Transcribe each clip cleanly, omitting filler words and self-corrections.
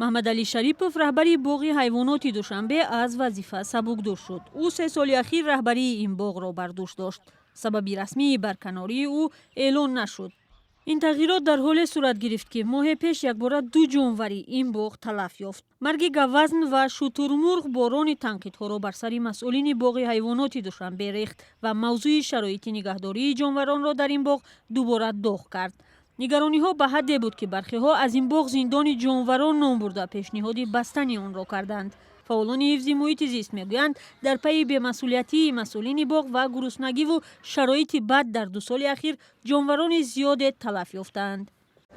Маҳмадалӣ Шарипов, раҳбари боғи ҳайвоноти Душанбе, аз вазифа сабукдӯш шуд. Ӯ 3 соли ахир раҳбарии ин боғро бар дӯш дошт. Сабаби расмии барканории ӯ эълон нашуд. Ин тағйирот дар ҳоле сурат гирифт, ки моҳе пеш якбора ду ҷонвари ин боғ талаф ёфт. Марги гавазн ва шутурмурғ борони танқидҳоро бар сари масъулини боғи ҳайвоноти Душанбе рехт ва мавзӯи шароити нигаҳдории ҷонваронро дар ин боғ дубора доғ кард. Нигарониҳо ба ҳадде буд, ки бархеҳо аз ин боғ зиндони ҷонварон ном бурда, пешниҳоди бастани онро карданд. Фаъолони ҳифзи муҳити зист мегӯянд, дар пайи бемасъулиятии масъулини боғ ва гуруснагиву шароити бад дар 2 соли ахир ҷонварони зиёде талаф ёфтаанд.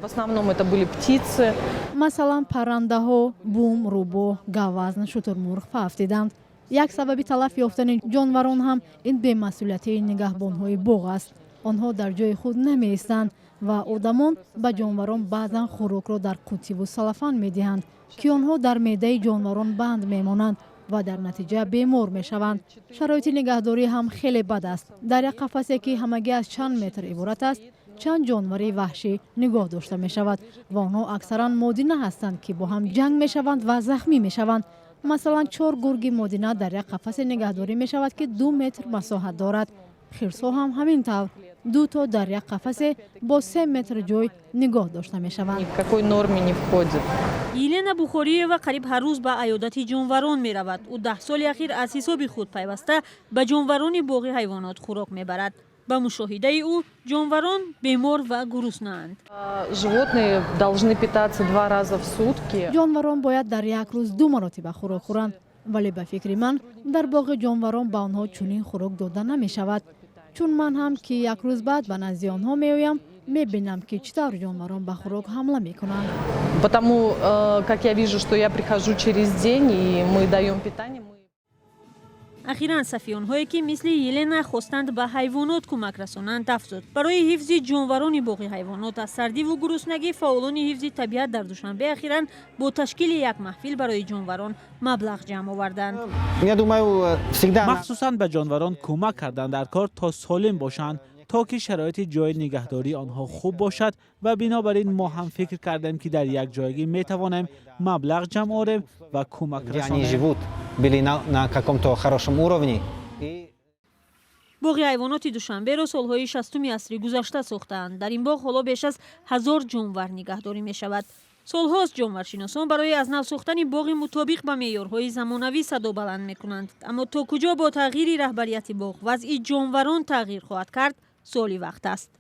В основном это были птицы. Масалан, паррандаҳо, бум, рӯбоҳ, гавазн, шутурмурғ фавтиданд. Як сабаби талаф ёфтани ҷонварон ҳам ин бемасъулиятии нигаҳбонҳои боғ аст. Онҳо дар ҷои худ намеистанд ва одамон ба ҷонварон баъзан хӯрокро дар қуттиву салафан медиҳанд, ки онҳо дар меъдаи ҷонварон банд мемонанд ва дар натиҷа бемор мешаванд. Шароити нигаҳдорӣ ҳам хеле бад аст. Дар як қафасе, ки ҳамагӣ аз чанд метр иборат аст, чанд ҷонвари ваҳшӣ нигоҳ дошта мешавад ва онҳо аксаран модина ҳастанд, ки бо ҳам ҷанг мешаванд ва захмӣ мешаванд. Масалан, чор гурги модина дар як қафасе нигаҳдорӣ мешавад, ки 2 метр масоҳат дорад. Хирсҳо ҳам ҳамин тавр, ду то дар як қафасе бо 3 метр ҷой нигоҳ дошта мешаванд. Ни в какой норме не входит. Елена Бухориева қариб ҳар рӯз ба аёдати ҷонварон меравад. Ӯ 10 соли ахир аз ҳисоби худ пайваста ба ҷонварони боғи ҳайвонот хӯрок мебарад. Ба мушоҳидаи ӯ, ҷонварон бемор ва гуруснаанд. Животные должны питаться два раза в сутки. Ҷонварон бояд дар як рӯз ду маротиба хӯрок хӯранд, вале, ба фикри ман, дар боғи ҷонварон ба онҳо чунин хӯрок дода намешавад, чун ман ҳам, ки як рӯз баъд ба назди онҳо меоям, мебинам, ки чӣ тавр ҷонварон ба хӯрок ҳамла мекунанд. Потому как я вижу, что я прихожу через день, и мы даем питание. Мы Ахиран сафи онҳое, ки мисли Елена хостанд ба ҳайвонот кӯмак расонанд, афзуд. Барои ҳифзи ҷонварони боғи ҳайвонот аз сардиву гуруснагӣ, фаъолони ҳифзи табиат дар Душанбе ахиран бо ташкили як маҳфил барои ҷонварон маблағ ҷамъ оварданд. Я думаю, всегда Махсусан ба ҷонварон кӯмак кардан дар кор, то солим бошанд, то ки шароити ҷои нигаҳдории онҳо хуб бошад. Ва бинобар ин мо ҳам фикр кардем, ки дар якҷоягӣ метавонем маблағ ҷамъ орем ва кӯмак где они расонем. живут, были на каком-то хорошем уровне. И Боғи ҳайвоноти Душанберо солҳои 60-уми асри гузашта сохтаанд. Дар ин боғ ҳоло беш аз 1000 ҷонвар нигаҳдорӣ мешавад. Солҳост ҷонваршиносон барои аз нав сохтани боғи мутобиқ ба меъёрҳои замонавӣ садо баланд мекунанд. Аммо то куҷо бо тағйири раҳбарияти боғ вазъи ҷонварон тағйир хоҳад кард, суоли вақт аст.